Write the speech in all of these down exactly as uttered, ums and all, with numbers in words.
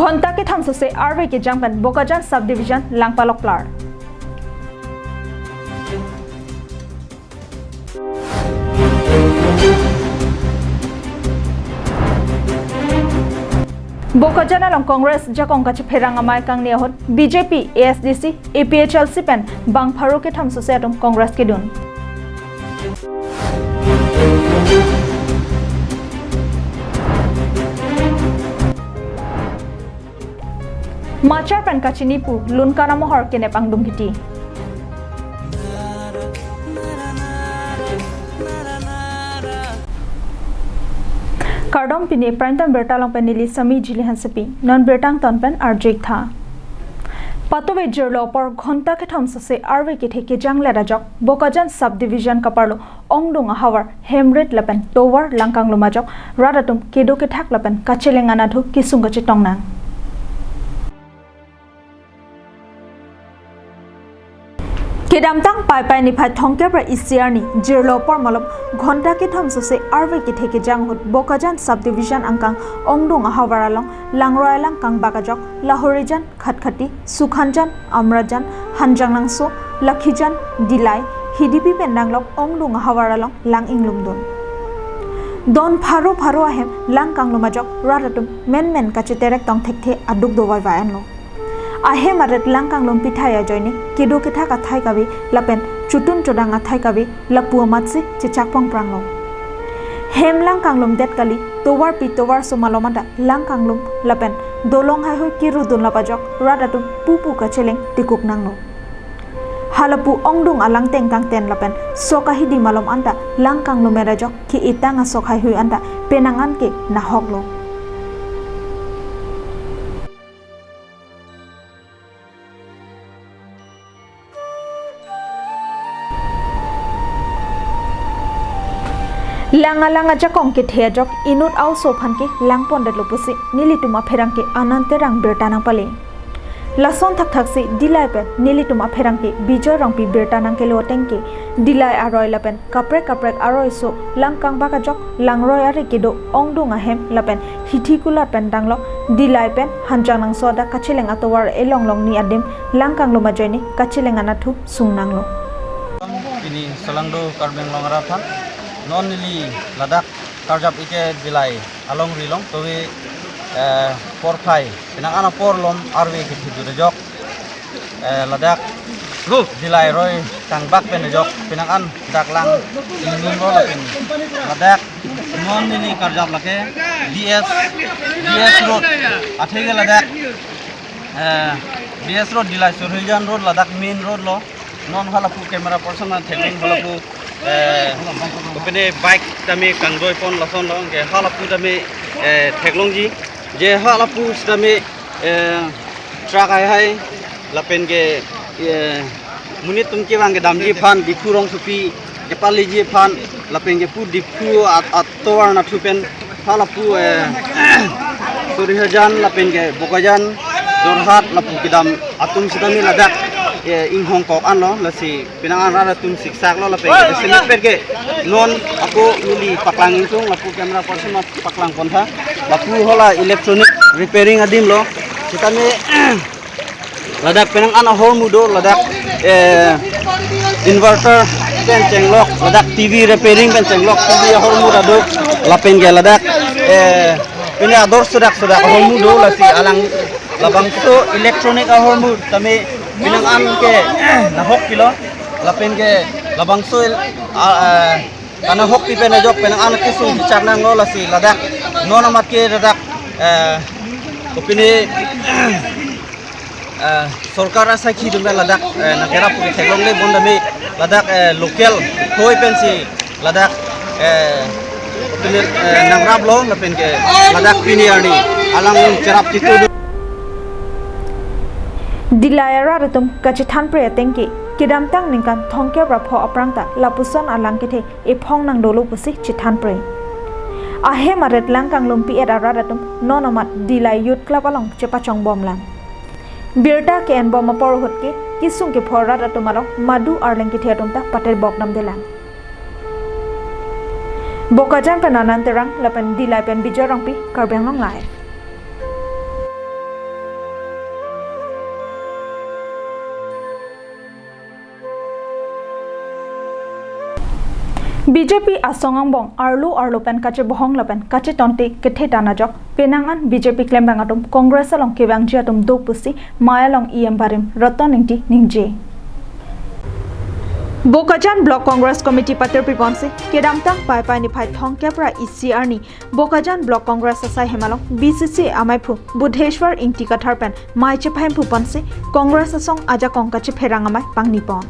Ghonta kethom sose arve kejang pen Bokajan Sub Division lang palokplar. Bokajan along Congress jakong kachepherang amei kangni ahut B J P, A S D C, A P H L C pen bang pharo kethom sose atum Congress kedun. Machar pen kachini pu Lunkan amohor kenep angdung kiti. Kardom, pini Prime Time birta along pen neli Sami Jili Hansepi. Non birta angton pen arju-ik tha. Patove jirlo apor ghonta kethom sose arve kethe kejanglet ajok Bokajan Sub Division kaparlo ongdung ahavar, hemrit lapen tovar lang kanglum ajok rat atum kedo kethak lapen kacheleng anatthu kesung kachetong nang. Kedamtang Paipai niphai thomkep ra isi arni jirlo apor malom ghonta kethom sose arve kethe kejang ahut Bokajan Sub Division angkang ongdung ahavar along langroi alang kangbak ajok Lahorijan, Khatkhati, Sukhanjan, Amrajan, Hanjangnangso, Lakhijan, Dillai, Hidipi pen danglok ongdung ahavar along lang inglumdun. Don pharo pharo ahem lang kanglum ajok rat atum menmen kacheterek tong thekthe aduk do vaivai anlo. Ahem aret lang kanglum pithai ajoine kedo kethak athai kave lapen chotun chodang athai kave lapu amatsi chechak pongpranglo. Hem lang kanglumdet kali, tovarpi tovarso malom anta lang kanglum lapen dolong haihui kirudun lap ajok rat atum pupu kacheleng tikuk nanglo. Halapu ongdung alangteng kangten lapen sok ahidi malom anta lang kanglumet ajok ke-etang asok haihui anta penang an ke nahoklo. Lang alang ajakong kethe ajok inut a-oso aphan ke langpondetlo pusi nelitum apherangke Anand Terang birta nangpale. Lason thakthaksi Dillai pen nelitum apherangke Bijoy Rongpi birta nangkelo ateng ke Dillai aroi lapen kaprek kaprek aroiso lang kangbak ajok langroi ari kedo ongdung ahem lapen hithi kulat pen danglok Dillai pen Hanjangnangso adak kacheleng atovar elong longni adim lang kanglum ajoine kacheleng anatthu sung nanglo. Pini solangdo Karbi Anglong arat aphan non neli ladak karjap-ik ke Dillai alongri along, tovi, eh, porphai penang an apor malom arve kethe dun ajok, eh, ladak Dillai roi kangbak pen ajok penang an dak lang inglumlo lapen ladak non neli karjap lake D S, D S Road atheke ladak, eh, D S Road, Dillai Surhijan Road ladak main road lo. Non halapu camera person aphan theklong, halapu, eh, kopine bike tame kangdoipon lason lo, ke halapu tame, eh, theklongji. Je halapu sitame, eh, truck haihai lapen ke, eh, monit atum kevang kedamji aphan, Diphu rongsopi kepaleji aphan lapen ke pu Diphu at, atovar anatthu pen halapu, eh, Surhijan lapen ke Bokajan, Jorhat lapu kedam atum sitame ladak, eh, inghongkok anlo, lasi penang an rat atum siksaklo lapen ke, sini per ke non ako neli paklang ingtung, lapu camera person aphan paklangpon tha, lapu hala electronic repairing adim lo, sitame ladak penang an ahormu do, ladak, eh, inverter pen chenglok, ladak T V repairing pen chenglok, T V ahormu ta do, lapen ke ladak, eh, pine ador sodak sodak ahormu do, lasi alang labangso electronic ahormu tame penang an ke nahok pilo, lapen ke labangso el-, a, a, kanahokpi pen ajok penang an kesung chechak nanglo, lasi ladak non amat ke ladak, eh, kopine, eh, sorkar asai kidum ladak, eh, nangkerap pu theklongle, bonta me ladak, eh, local hoi pensi ladak, eh, kopine, eh, nangraplo lapen ke ladak pini arni alang cherap chitu do. Dillai arat atum kachethanpre ateng ke kedamtang ningkan thomkep ra pho aphrang ta lapuson alang kethe ephong nangdolo pusi chethanpre. Ahem aret lang kanglumpi-et arat atum non amat Dillai Youth Club along chepachongbomlang. Birta ke-enbom apor ahut ke kesung kepho arat atum along madu arleng kethe atum ta paterbok damdelang. Bokajan pen Anand Terang lapen Dillai pen Bijoy Rongpi, Karbi Anglong Live. B J P asong angbong arlo arlo pen kachebohong lapen kachetonte kethe tan ajok penang an B J P klembang atum Congress along kevangji atum do pusi Maya along E M barim Ratan Ingti ningje. Bokajan Block Congress Committee patirpi ponsi kedamtang Paipai niphai thomkep ra isi arni Bokajan Block Congress asai hem along B C C amaiphu Budheshwar Ingti Kathar pen mei chephemphu ponsi Congress asong ajakong kachepherang amei pangni pon.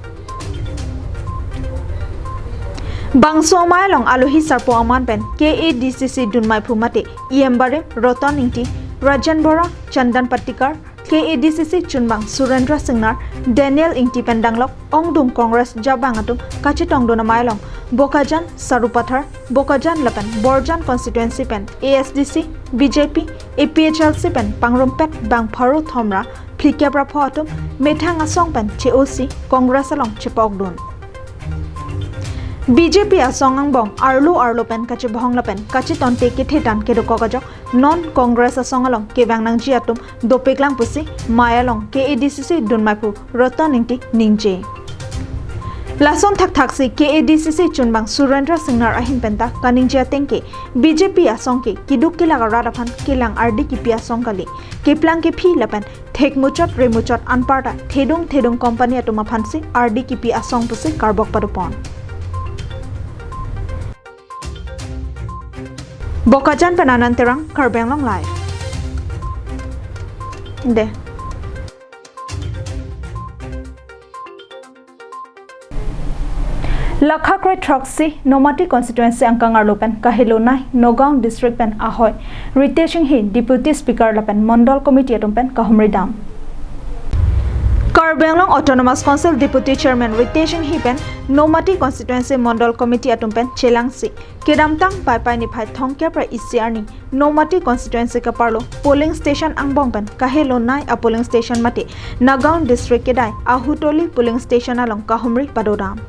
Bangso amei along alohi sarpo aman pen K A D C C dunmeiphu mate E M barim Ratan Ingti, Rajen Bora, Chandan Patikar, K A D C C chunbang Surendra Singnar, Daniel Ingti pen danglok ongdung Congress jabang atum kachetongdun amei along Bokajan, Sarupathar, Bokajan lapen Borjan constituency pen A S D C, B J P, A P H L C pen pangrumpet bang pharo thom ra phlikep ra pho atum methang asong pen che-osi Congress along chepokdun. B J P asong angbong arlo arlo pen kachebohong lapen kachetonte kethe tan kedokok ajok non Congress asong along kevang nangji atum dopiklang pusi Maya along K A D C C dunmeiphu Ratan Ingti ningje. Lason thakthaksi K A D C C chunbang Surendra Singnar ahin penta kaningje ateng ke B J P asong ke kiduk kelak arat aphan kelang ardi kipi asong kali, keplang kephi lapen thek muchot re muchot anparta thedung thedung company atum aphansi ardi kipi asong pusi karbok padopon. Bokajan pen Anand Terang, Karbi Anglong Live. De. Lakha kroi throksi Nomati constituency angkang arlo pen kahelo nei Nagaon district pen ahoi Ritesh Enghi, Deputy Speaker lapen Mondol Committee atum pen kahumri dam. Karbi Anglong Autonomous Council Deputy Chairman Ritesh Enghi pen Nomati constituency Mondol Committee atum pen chelangsi kedamtang Paipai niphai thomkep ra isi arni Nomati constituency kaparlo polling station angbong pen kahelo nei a polling station mate Nagaon district kedai Ahutoli polling station along kahumri padodam.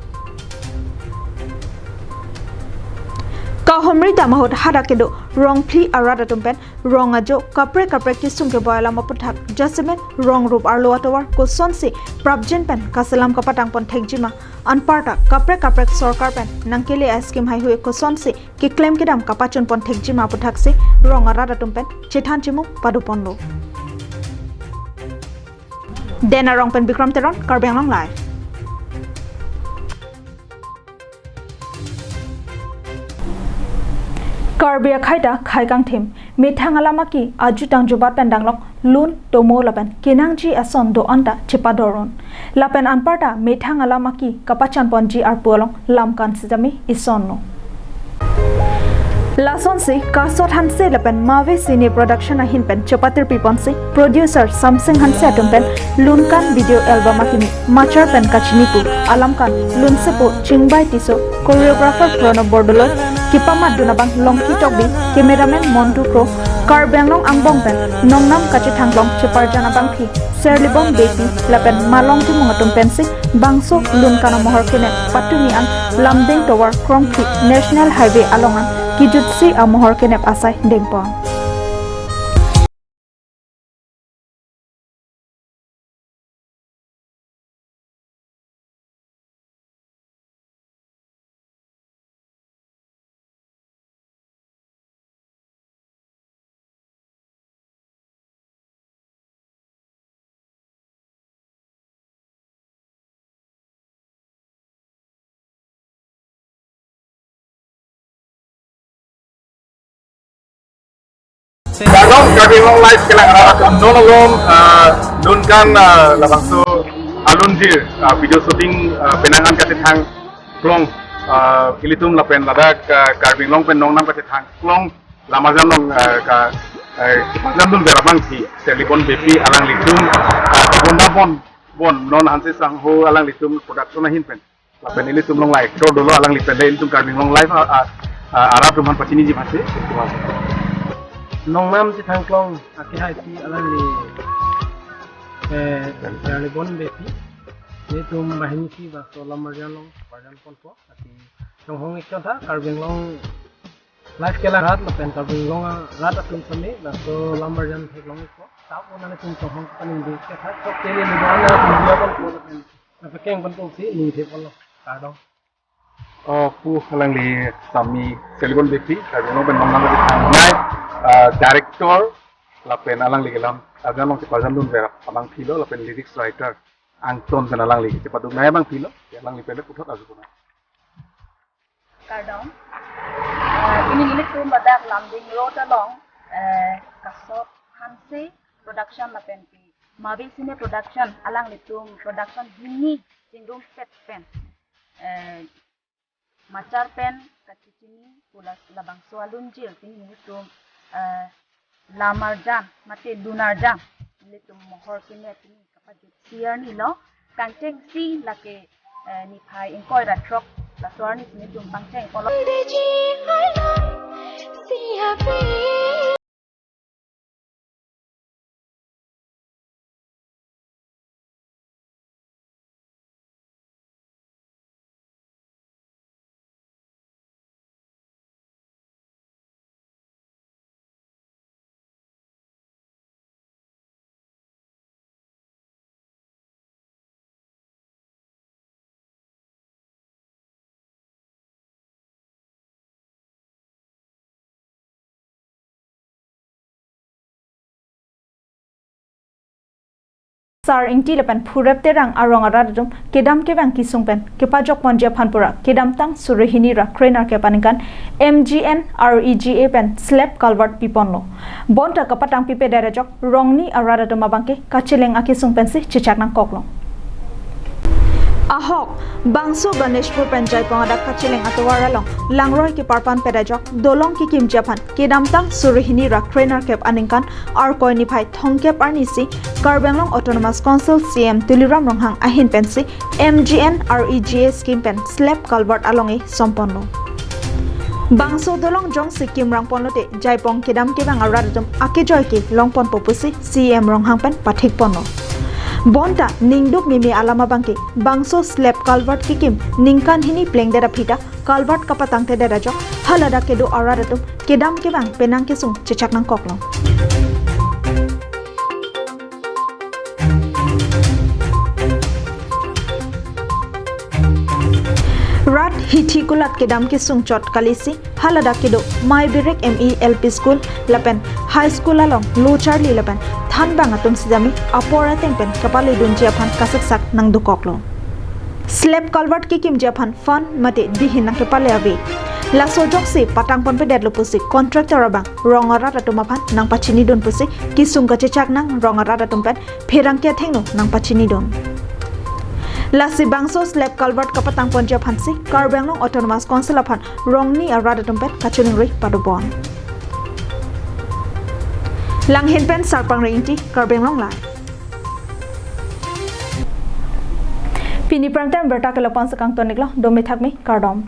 Kahumri dam ahut hadak kedo rongphli arat atum pen rong ajo kaprek kaprek kesung keboi alam aputhak jasemet rong rup arlo atovar kosonsi prapjin pen kaselam kapatang pon thekjima, anparta kaprek kaprek sorkar pen nangkele a scheme haihui kosonsi keklem kedam kapachun pon thekjima aputhaksi rong arat atum pen chethan chimung padoponlo. Den Arong pen Bikram Teron, Karbi Anglong Live. Karbi akhei ta khei kangthim, methang alam aki ajutang jubat pen danglok lun tomo lapen kenangji ason do-an ta chepadorun. Lapen anparta methang alam aki kapachan ponji arpu along lam kan sitame isonlo. Lasonsi Kasot Hanse lapen Mave Cine Production ahin pen chepatirpi ponsi producer Samsing Hanse atum pen Lunkan video album akimi machar pen kachinipu alam kan lunsepo Chingbai Tisso, choreographer Pranab Bordoloi, kepamatdun abang Longki Tokbi, cameraman Montu Kro, Karbi Anglong angbong pen nongnam kachethang along cheparjan abangpi Serlibon Beypi lapen Malong Timung atum pensi bangso Lunkan amohor kenep patumi an Lumding Tovar krongphli National Highway along an kejutsi amohor kenep asai dengpon. Kardom, Karbi Anglong Live kelang arat atum, non along, ah, Lunkan, ah, labangso alunjir, ah, video shooting, ah, penang an kachethang klong, ah, ilitum lapen ladak, ah, Karbi Anglong pen nongnam kachethang klong, Lamarjan along, ah, ka, ah, Lamarjan along berabang si Serlibon Beypi alanglitum, ah, Bonda Bon, Bon, non Hanse Sangho alanglitum production ahin pen. Lapen ilitum along live show dolo alangli pen le ilitum Karbi Anglong Live, ah, ah, ah, arat atum aphan pachiniji masi. Nongnam chethang klong akehai si alangli, eh, Serlibon Beypi. Ilitum banghini si bangso Lamarjan along parjan ponpo. Lasi chonghong ik chontha Karbi Anglong Live kelang arat lapen Karbi Anglong arat atum sami bangso Lamarjan theklong ikpo. Tap onane tum chonghong kapaning di ketha chok tele ni dana tum dia ponpo lapen napakeng ponpo si ning the ponlo. Kardom. Oh, pu alangli Sami Selibon Beypi, Karbi Anglong pen nonang lagi thangnai, ah, director, lapen alangli kelam, agan long kepajan dun vera pamang philo, lapen lyrics writer, angton pen alangli kepadun nai abang philo, ya alangli pen puthot aju puna. Kardom. Ah, pini nelitum ladak Lumding Road along, eh, Kasot Hanse Production lapen pi Mavi Cine Production alanglitum production hini chingrum set pen, eh, machar pen kachechini pulas labangso alunjir pini nelitum, eh, lamarjan mate lunarjan nelitum mohor kine pini kapajut si arni lo, kangcheng si lake, eh, niphai ingkoi ra throk laso arni si nelitum pangcheng polo. Sar Ingti lapen Phurep Terang arong arat atum kedam kevang kesung pen kepajok ponji aphan pura kedamtang suri hini ra kre-nerkep aningkan M G N R E G A pen slab culvert piponlo. Bonta kapatang pipedet ajok rongni arat atum abangke kacheleng akesung pensi chechak nangkoklo. Ahok, bangso Ganeshpur pen Jaipong adak kacheleng atovar along langroi keparpan pet ajok dolong kekimji aphan kedamtang suri hini ra kre-nerkep aningkan Arkoi niphai thomkep arni si Karbi Anglong Autonomous Council C E M Tuliram Ronghang ahin pensi M G N R E G A scheme pen slab culvert along-e somponlo. Bangso dolong jongsi kimrang ponlote Jaipong kedam kevang arat atum akejoi ke longponpo pusi C E M Ronghang pen pathik ponlo. Bonta ningduk mimi alam abangke bangso slab culvert kekim ningkan hini plengdet aphi ta culvert kapatangtedet ajok haladak kedo arat atum kedam kevang penang kesung chechak nangkoklo. Rat hithi kulat kedam kesung chot kalisi haladak kedo Maibirik M E L P School lapen High School along lo charli lapen thanbang atum sitame apor ateng pen kapaledunji aphan kasaksak nangdokoklo. Slab culvert kekimji aphan fund mate dihin nangkepale ave. Laso ajoksi patang ponpedetlo pusi contractor abang rong arat atum aphan nangpachinidun pusi kesung kachechak nang rong arat atum pen pherangke athengno nangpachinidun. Lasi bangso slab culvert kapatang ponji aphansi Karbi Anglong Autonomous Council aphan rongni arat atum pen kachiningri padopon. Langhin pen Sarpang Ingti, Karbi Anglong Live. Pini prime time berta ke lapu-an si kangton-iklo, dome thakme, kardom.